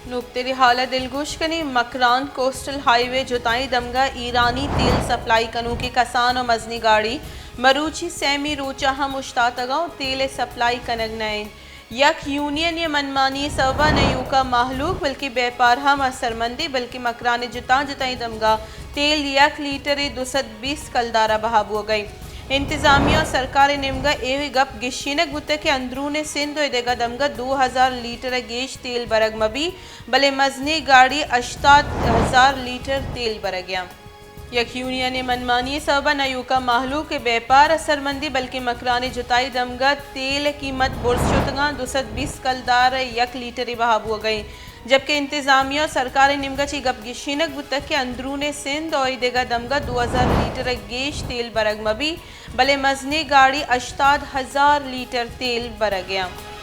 نوکتری حال ءَ دلگوش کنیں۔ مکران کوسٹل ہائی وے جتائیں دمگا ایرانی تیل سپلائی کنوکیں کسان و مزنیں گاڑی مروچی سیمی روچا ہم اشتاتگاں و تیل سپلائی کنگ نہ انت۔ یک یونین ءِ منمانی سببا نہ ایوکا مہلوک بلکہ بیپار ہم اثرمندی، بلکہ مکران جتاں جتائیں دمگا تیل یک لیٹرے دو سد بیست کلدارا بہا بوگا انت۔ انتظامیہ و سرکار ءِ نیمگا اے گپ گشینگ بوتگ کہ اندرون سندھ و ادگہ دمگا دو ہزار لیٹر ءَ گیش تیل برگ مبی، بلے مزنیں گاڑی ہشتاد ہزار لیٹر تیل برگ ءَ انت۔ یک یونین ءِ منمانی سببا نہ ایوکا مہلوک ءِ بیپار اثرمندی، بلکہ مکران جتائی دمگا تیل ءِ قیمت برز شتگاں، دو سد بیست کلدار ءَ یک لیٹرے بہا بوگا انت۔ جبکہ انتظامیہ و سرکار ءِ نیمگا چہ گپ گشینگ بوتگ کہ اندرون سندھ و ادگہ دمگا دو ہزار لیٹر ءَ گیش تیل برگ مبی، بلے مزنیں گاڑی ہشتاد ہزار لیٹر تیل برگ ءَ انت۔